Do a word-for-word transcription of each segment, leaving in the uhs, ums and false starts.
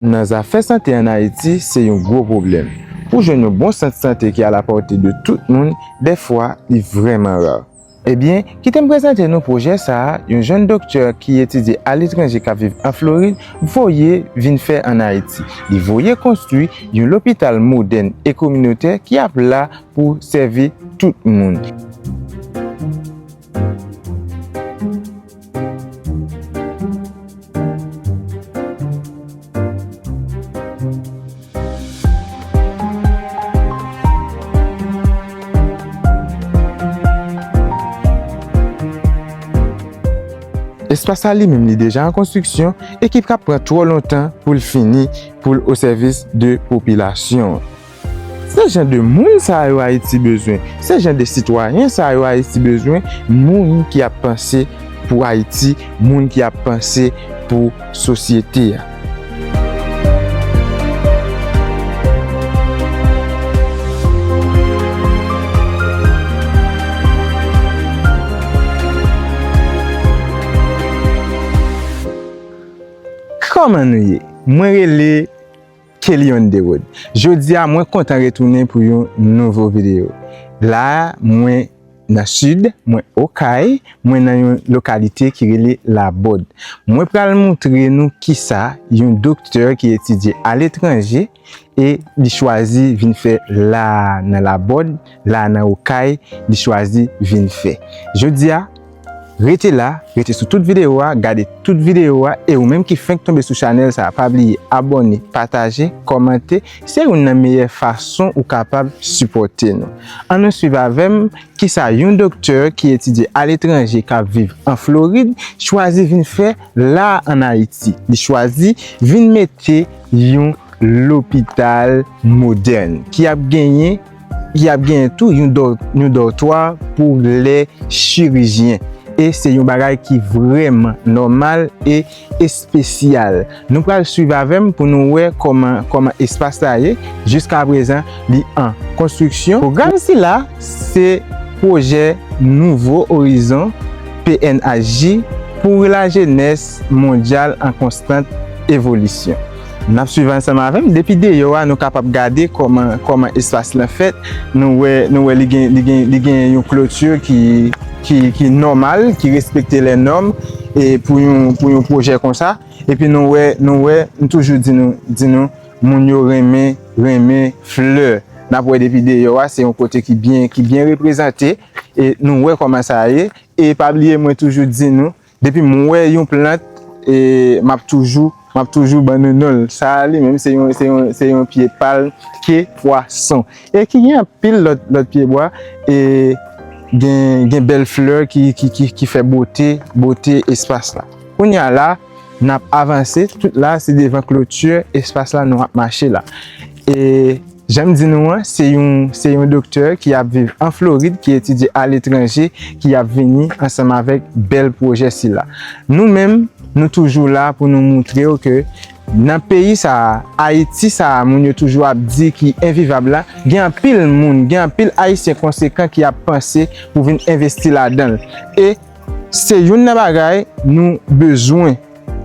Nan zafè sante ann Ayiti, se yon gwo pwoblèm. Pou jwenn yon bon sant sante ki a la pòte de tout moun, dèfwa, li vrèman ra. Ebyen, kite m prezante nou pwojè sa a, yon jèn doktè ki etidye aletranje k ap viv an Florid voye vin fè ann Ayiti. Li voye konstwi yon lopital modèn e kominotè ki ap la pou sèvi tout moun. Espas la li menm li deja an konstriksyon e ki p ap pran twò lontan pou l fini, pou l o sèvis de popilasyon an. Se jan de moun sa yo Ayiti bezwen. Se jan de sitwayen sa yo Ayiti bezwen. Moun ki ap panse pou Ayiti, moun ki ap panse pou sosyete a. Kòman nou ye? Mwen rele Kelly on the road. Jodi a, mwen kontan retounen pou yon nouvo videyo. La a, mwen nan Sid, mwen Okay, mwen nan yon lokalite ki rele Labòd. Mwen pral montre nou kisa yon doktè ki etidye aletranje e li chwazi vin fè la a nan Labòd, la a nan Okay, li chwazi vin fè. Jodi a, rete la, rete sou tout videyo a, gade tout videyo a, e ou menm ki fenk tonbe sou chanèl sa a, pa bliye abòne, pataje, kòmante, se youn nan meyè fason ou kapab sipòte nou. Ann nou swiv avè m kisa yon doktè ki etidye aletranje k ap viv an Florid chwazi vin fè la a ann Ayiti. Li chwazi vin mete yon lopital modèn ki ap genyen, ki ap genyen tou yon dò-, yon dòtwa pou lè chirijyen. E se yon bagay ki vrèman nòmal e espesyal. Nou pral swiv avè m pou nou wè kòman, kòman espas la ye. Jiskaprezan, li an konstriksyon. Pwogram sila, se pwojè Nouvo Orizon, P N H J, pou lajenès mondyal an konstant evolisyon. N ap swiv ansanm avè m. Depi deyò a, nou kapab gade kòman, kòman espas lan fèt. Nou wè, nou wè li gen, li gen, li gen yon kloti ki, ki, ki nòmal, ki respekte lè nòm, e pou yon, pou yon pwojè konsa. Epi nou wè, nou wè, m toujou di nou, di nou, moun yo renmen, renmen flè. N ap wè depi deyò a, se yon kote ki byen, ki byen reprezante. E nou wè kòman sa ye. E pa bliye, mwen toujou di nou, depi m wè yon plant, e m ap toujou, m ap toujou ban nou non l. Sa a li menm, se yon, se yon, se yon pye palm ke pwason. E ki gen anpil lòt, lòt pyebwa, e gen, gen bèl flè ki, ki, ki, ki fè bote, bote espas la. Kounye a la, n ap avanse, tout la, se devan kloti espas la nou ap mache la. E jan m di nou an, se yon, se yon doktè ki ap viv an Florid, ki etidye aletranje, ki ap vini ansanm avèk bèl pwojè sila. Nou menm, nou toujou la pou nou montre w ke nan peyi sa a, Ayiti sa a, moun yo toujou ap di ki envivab la, gen anpil moun, gen anpil Ayisyen konsekan ki ap panse pou vin envesti ladan l. E se youn nan bagay nou bezwen.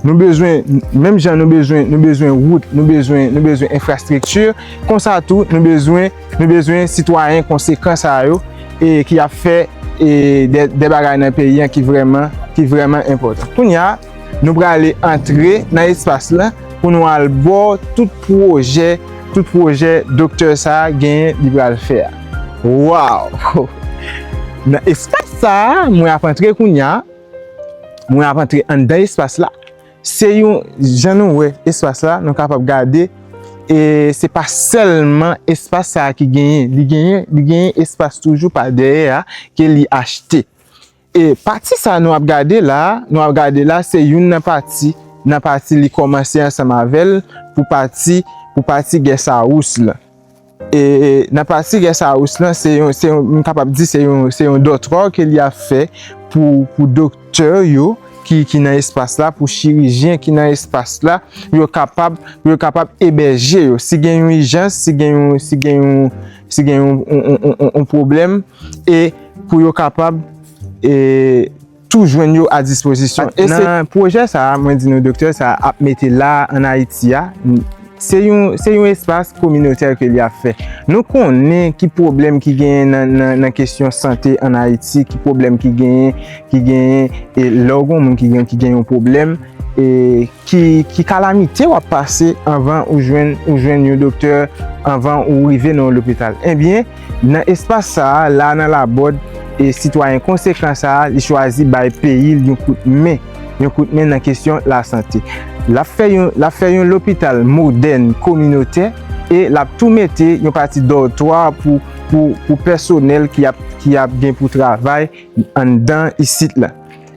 Nou bezwen, menm jan nou bezwen, nou bezwen wout, nou bezwen, nou bezwen enfrastrikti, konsa tou, nou bezwen, nou bezwen sitwayen konsekan sa yo, e ki ap fè, e de, de bagay nan peyi an ki vrèman, ki vrèman enpòtan. Kounye a, nou prale antre nan espas la pou nou al bò tout pwojè, tout pwojè doktè sa a genyen li pral fè a. Waw! Nan espas sa a, mwen ap antre kounye a, mwen ap antre anndan espas la. Se yon, jan nou wè espas la, nou kapab gade, e se pa sèlman espas sa a ki genyen, li genyen, li genyen espas toujou pa dèyè a ke li achte. E pati sa nou ap gade la, nou ap gade la, se youn nan pati, nan pati li kòmanse ansanm avè l pou pati, pou pati guest house lan. E nan pati guest house lan, se yon, se yon, m kapab di se yon, se yon dòtwa ke li ap fè pou, pou doktè yo ki, ki nan espas la, pou chirijyen ki nan espas la, pou yo kapab, pou yo kapab ebèje yo. Si gen yon ijans, si gen yon, si gen yon, si gen yon, yon, yon, yon, yon pwoblèm, e pou yo kapab, e, tou jwenn yo a dispozisyon. E se nan pwojè sa a, mwen di nou, doktè sa a ap mete la ann Ayiti a, se yon, se yon espas kominotè ke li ap fè. Nou konnen ki pwoblèm ki genyen nan, nan, nan kesyon sante ann Ayiti, ki pwoblèm ki genyen, ki genyen, e lè w gen yon moun ki gen, ki gen yon pwoblèm, e ki, ki kalamite w ap pase anvan ou jwenn, ou jwenn yon doktè, anvan ou rive nan yon lopital. Ebyen, nan espas sa a, la nan Labòd, e sitwayen konsekan sa a, li chwazi bay peyi l yon kout men, yon kout men nan kesyon lasante. L ap fè yon, l ap fè yon lopital modèn, kominotè, e l ap tou mete yon pati dòtwa pou, pou, pou pèsonèl ki ap, ki ap gen pou travay anndan isit la.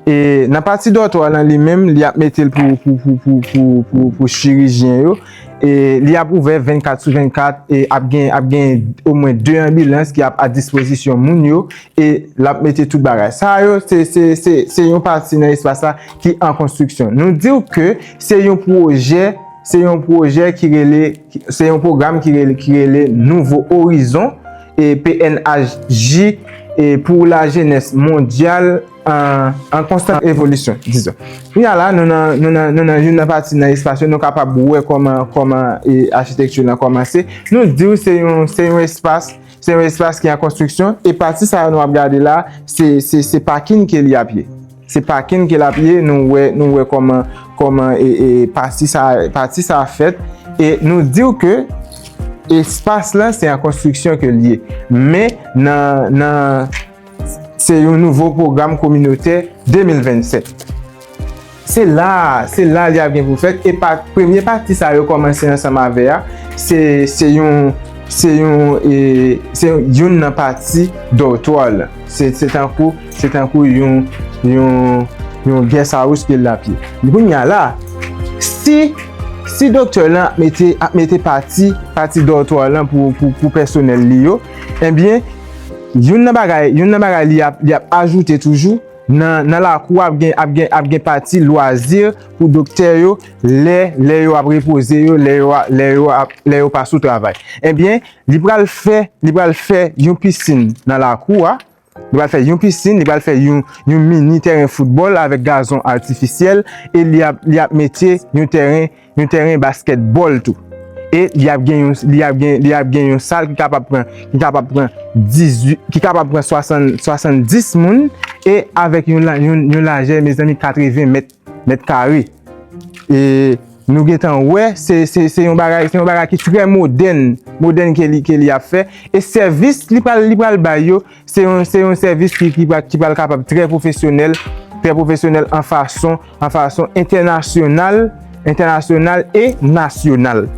E nan pati dòtwa lan li menm, li ap mete l pou, pou, pou, pou, pou, pou, pou chirijyen yo. E li ap ouvè vennkat sou vennkat, e ap gen, ap gen omwen de anbilans ki ap a dispozisyon moun yo, e l ap mete tout bagay. Sa yo, se, se, se, se yon pati nan espas la ki an konstriksyon. Nou di w ke se yon pwojè, se yon pwojè ki rele, se yon pwogram ki rele, ki rele Nouvo Orizon, e P N H J, e pou la jenès mondyal an, an konstan evolisyon, dizon. Kounye a la, nou nan, nou nan, nou nan youn nan pati nan espas yo, nou kapab wè kòman, kòman, e, achitekti lan kòmanse. Nou di w se yon, se yon espas, se yon espas ki an konstriksyon, e pati sa yo nou ap gade la, se, se, se pakin ke li ap ye. Se pakin ke l ap ye, nou wè, nou wè kòman, kòman, e, e, pati sa, pati sa fèt, e nou di w ke espas lan se an konstriksyon ke l ye. Men nan, nan, se yon nouvo pwogram kominotè de mil vennsèt. Se la, se la li ap gen pou fèt. E pa, premye pati sa yo kòmanse ansanm avè a, se, se yon, se yon, e, se youn nan pati dòtwa lan. Se, se tankou, se tankou yon, yon, yon guest house ke l ap ye. Kounye a la, si, si doktè lan ap mete, ap mete pati, pati dòtwa lan pou, pou, pou pèsonèl li yo, ebyen, youn nan bagay, youn nan bagay li ap, li ap ajoute toujou, nan, nan lakou ap gen, ap gen, ap gen pati lwazi pou doktè yo, lè, lè yo ap repoze yo, lè yo a, lè yo ap, lè yo pa sou travay. Ebyen, li pral fè, li pral fè yon pisin nan lakou a. Li pral fè yon pisin, li pral fè yon, yon mini tèren foutbòl avèk gazon atifisyèl, e li ap, li ap mete yon tèren, yon tèren baskètbòl tou. E li ap gen yon, li ap gen, li ap gen yon sal ki kapab pran, ki kapab pran dizuit, ki kapab pran swasann, swasanndis moun, e avèk yon la-, yon, yon lajè, mezanmi, katreven mèt, mèt kare. E nou gentan wè, se, se, se yon bagay, se yon bagay ki trè modèn, modèn ke li, ke li ap fè. E sèvis li pral, li pral bay yo, se yon, se yon sèvis ki, ki pral, ki pral kapab trè pwofesyonèl, trè pwofesyonèl an fason, an fason entènasyonal, entènasyonal e nasyonal.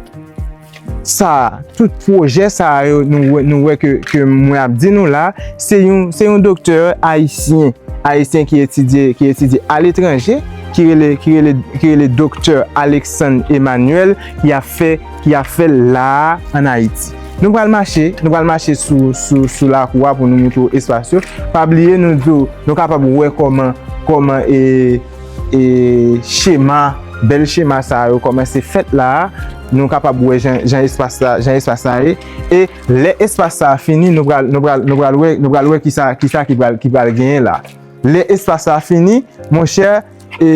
Sa, tout pwojè sa yo, nou wè, nou wè ke, ke mwen ap di nou la, se yon, se yon doktè ayisyen, ayisyen ki etidye, ki etidye aletranje, ki rele, ki rele, ki rele doktè Alexandre Emmanuel, ki ap fè, ki ap fè l la a ann Ayiti. Nou pral mache, nou pral mache sou, sou, sou lakou a pou nou moutre w espas yo. Pa bliye, nou di w, nou kapab wè kòman, kòman, e, e, chema, bèl chema sa yo kòmanse fèt la a. Nou kapab wè jan, jan espas la, jan espas la ye. E lè espas sa a fini, nou pral, nou pral, nou pral wè, nou pral wè kisa, kisa ki pral, ki pral genyen la. Lè espas sa a fini, monchè, e,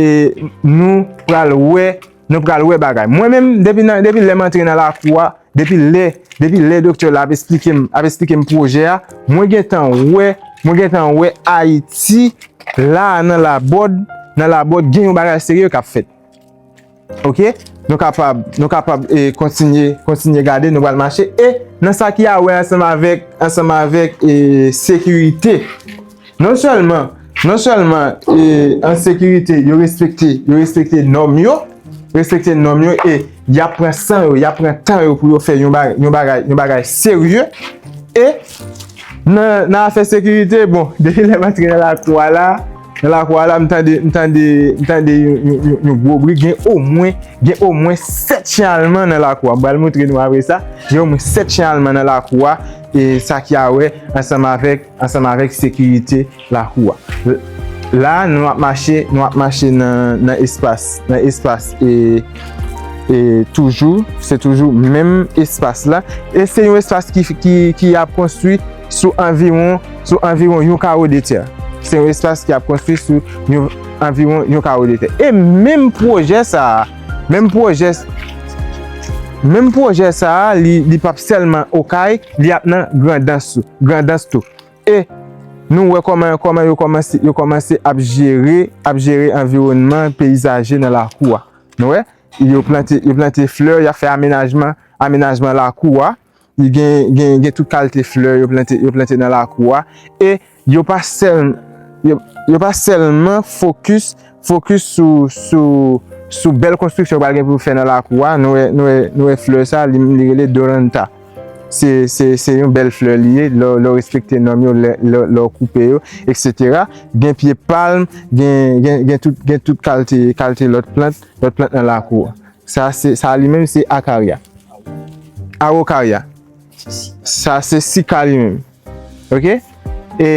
nou pral wè, nou pral wè bagay. Mwen menm, depi nan, depi lè m antre nan lakou a, depi lè, depi lè doktè la ap esplike m, ap esplike m pwojè a, mwen gentan wè, mwen gentan wè Ayiti la nan Labòd, nan Labòd gen yon bagay serye k ap fèt. Oke? Nou kapab, nou kapab, e, kontinye, kontinye gade, nou pral mache. E nan sa ki a wè ansanm avèk, ansanm avèk, e, sekirite. Non sèlman, non sèlman, e, an sekirite, yo respekte, yo respekte nòm yo, respekte nòm yo, e y ap pran san yo, y ap pran tan yo pou yo fè yon bagay, yon bagay, yon bagay serye. E nan, nan afè sekirite, bon, depi lè m antre nan lakou a la, nan lakou a la, m tande, m tande, m tande yon, yon, yon, yon gwo bri, gen omwen, gen omwen sèt chen alman nan lakou a. M pral moutre nou apre sa. Gen omwen sèt chen alman nan lakou a, e sa ki a wè ansanm avèk, ansanm avèk sekirite lakou a. L-, la, nou ap mache, nou ap mache nan, nan espas, nan espas, e, e toujou, se toujou menm espas la. E se yon espas ki, ki, ki ap konstwi sou anviwon, sou anviwon yon kawo de tè. Se yon espas ki ap konstwi sou yon, anviwon yon kawo de tè. E menm pwojè sa a, menm pwojè, menm pwojè sa a, li, li p ap sèlman Okay, li ap nan Grandans tou, Grandans tou. E nou wè kòman, kòman yo kòmanse, yo kòmanse ap jere, ap jere anviwònman peyizaje nan lakou a. Nou wè, yo plante, yo plante flè, y ap fè amenajman, amenajman lakou a. Li gen, gen, gen tout kalite flè yo plante, yo plante nan lakou a. E yo pa sèl, yo, yo pa sèlman fokis, fokis sou, sou, sou bèl konstriksyon yo pral gen pou yo fè nan lakou a. Nou wè, nou wè, nou wè flè sa, li, li rele Doranta. Se, se, se yon bèl flè li ye, lè, lè w respekte nòm yo, lè, lè, lè w koupe yo, etsetera. Gen pye palm, gen, gen, gen tout, gen tout kalite, kalite lòt plant, lòt plant nan lakou a. Sa, se, sa li menm, se akarya. Awokarya. Sa, se sika li menm. Ok? E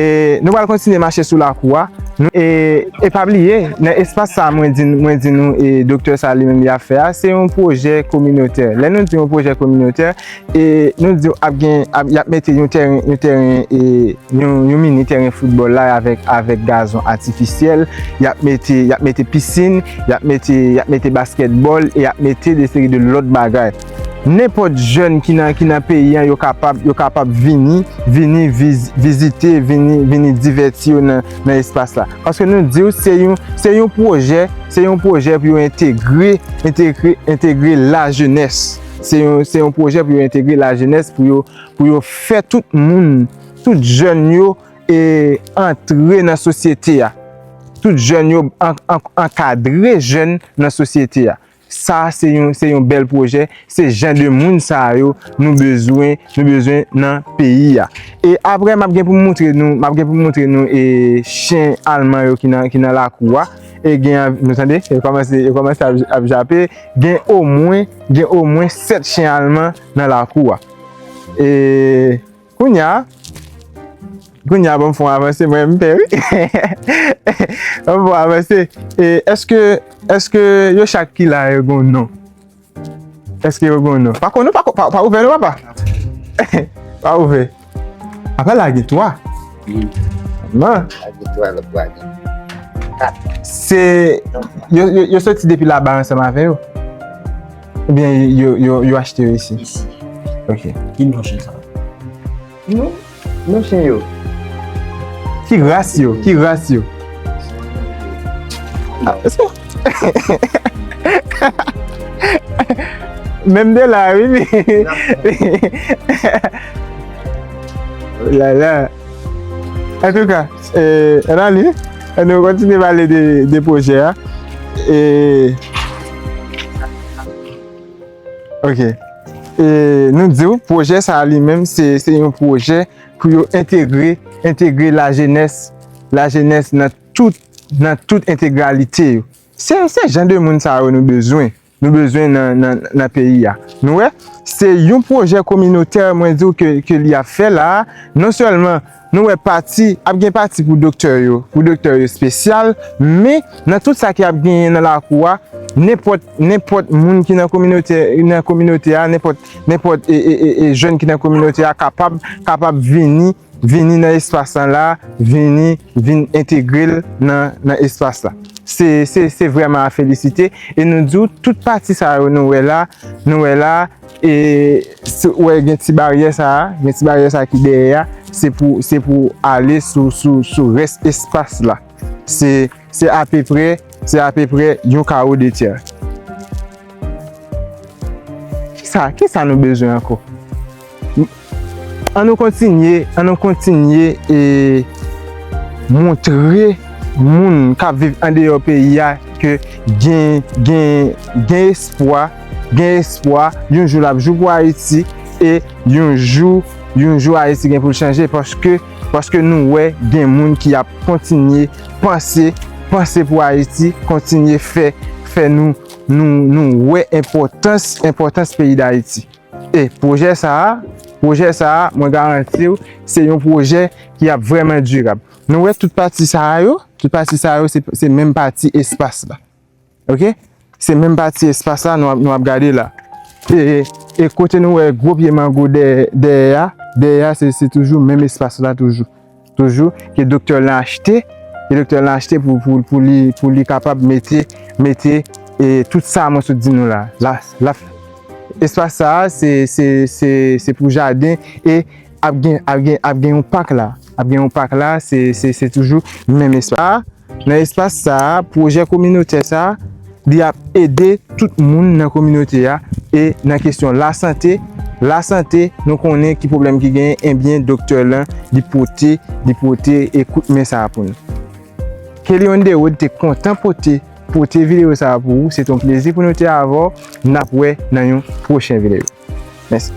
nou pral kontinye mache sou lakou a. Nou, e, e pa bliye, nan espas sa, mwen di, mwen di nou, e doktè sa li menm li ap fè a, se yon pwojè kominotè. Lè nou di yon pwojè kominotè, e nou di ap gen, ap, y ap mete yon tèren, yon tèren, e yon, yon mini tèren foutbòl la avèk, avèk gazon atifisyèl, y ap mete, y ap mete pisin, y ap mete, y ap mete baskètbòl, e y ap mete de seri de lòt bagay. Nenpòt jèn ki nan, ki nan peyi an, yo kapab, yo kapab vini, vini viz-, vizite, vini, vini divèti yo nan, nan espas la. Paske nou di w, se yon, se yon pwojè, se yon pwojè pou yo entegre, entegre, entegre lajenès. Se yon, se yon pwojè pou yo entegre lajenès, pou yo, pou yo fè tout moun, tout jèn yo, e antre nan sosyete a. Tout jèn yo an-, an-, ankadre jèn nan sosyete a. Sa se yon, se yon bèl pwojè, se jan de moun sa yo nou bezwen, nou bezwen nan peyi a. E apre, m ap gen pou m montre nou, m ap gen pou m montre nou, e chen alman yo ki nan, ki nan lakou a. E gen, nou tande, yo kòmanse, yo kòmanse ap, ap jape. Gen omwen, gen omwen sèt chen alman nan lakou a. E Kounye a, kounye a, ban m fè yon avanse, mwen, m pè, wi. Ban m fè yon avanse. E, èske, èske yo chak ki la yo gen yon non? Èske yo gen yon non? Pa konn non, pa, pa, pa ouvè non, papa. Pa ouvè. Apa la gen twa. Wi. Man. La gen twa, lòt twa gen kat. Se, yo, yo, yo soti depi laba ansanm avè yo? Oubyen yo, yo, yo achte yo isi? Isi. Ok. Ki non chen sa? Non, non chen yo. Ki ras yo? Ki ras yo? Ah, èske menm de la, wi. La, la. Antouka, e, ann ale, ann nou kontinye pale de, de pwojè a. E, ok. E, nou di w, pwojè sa a li menm, se, se yon pwojè pou yo entegre, entegre lajenès, lajenès nan tout, nan tout entegralite yo. Se, se jan de moun sa yo nou bezwen. Nou bezwen nan, nan, nan peyi a. Nou wè, se yon pwojè kominotè, mwen di w, ke, ke li ap fè la a. Non sèlman nou wè pati, ap gen pati pou doktè yo, pou doktè yo espesyal, men nan tout sa ki ap genyen nan lakou a, nenpòt, nenpòt moun ki nan kominote, nan kominote a, nenpòt, nenpòt, e, e, e, e jèn ki nan kominote a kapab, kapab vini, vini nan espas lan la, vini, vin entegre l nan, nan espas la. Se, se, se vrèman a felisite. E nou di w, tout pati sa yo nou wè la, nou wè la, e, se, wè gen ti baryè sa a, gen ti baryè sa a ki dèyè a, se pou, se pou ale sou, sou, sou rès espas la. Se, se apeprè, se apeprè yon kawo de tè. Kisa, kisa nou bezwen ankò? Ann nou kontinye, ann nou kontinye e montre moun k ap viv andeyò peyi a ke gen, gen, gen espwa, gen espwa, yon jou l ap jou pou Ayiti, e yon jou, yon jou Ayiti gen pou l chanje, paske, paske nou wè gen moun ki ap kontinye panse, panse pou Ayiti, kontinye fè, fè nou, nou, nou wè enpòtans, enpòtans peyi Dayiti. E pwojè sa a, pwojè sa a, mwen garanti w, se yon pwojè ki ap vrèman dirab. Nou wè tout pati sa a yo, tout pati sa a yo, se, se menm pati espas la. Ok? Se menm pati espas la nou ap, nou ap gade la. E, e kote nou wè gwo pye mango dèyè, dèyè a, dèyè a, se, se toujou menm espas la toujou. Toujou, ke doktè lan achte, ke doktè lan achte pou, pou, pou li, pou li kapab mete, mete, e, tout sa mwen sot di nou la. La, la, espas sa a, se, se, se, se pou jaden e ap gen, ap gen, ap gen yon pak la. Ap gen yon pak la, se, se, se toujou menm espas. Nan espas sa a, pwojè kominotè sa a, li ap ede tout moun nan kominote a e nan kesyon lasante, lasante, nou konnen ki pwoblèm ki genyen, ebyen, doktè lan, li pote, li pote e kout men sa a pou nou. Kelly on the Road te kontan pote, pote videyo sa a pou ou. Se te yon plezi pou nou te avè w. N ap wè nan yon pwochen videyo. Mèsi.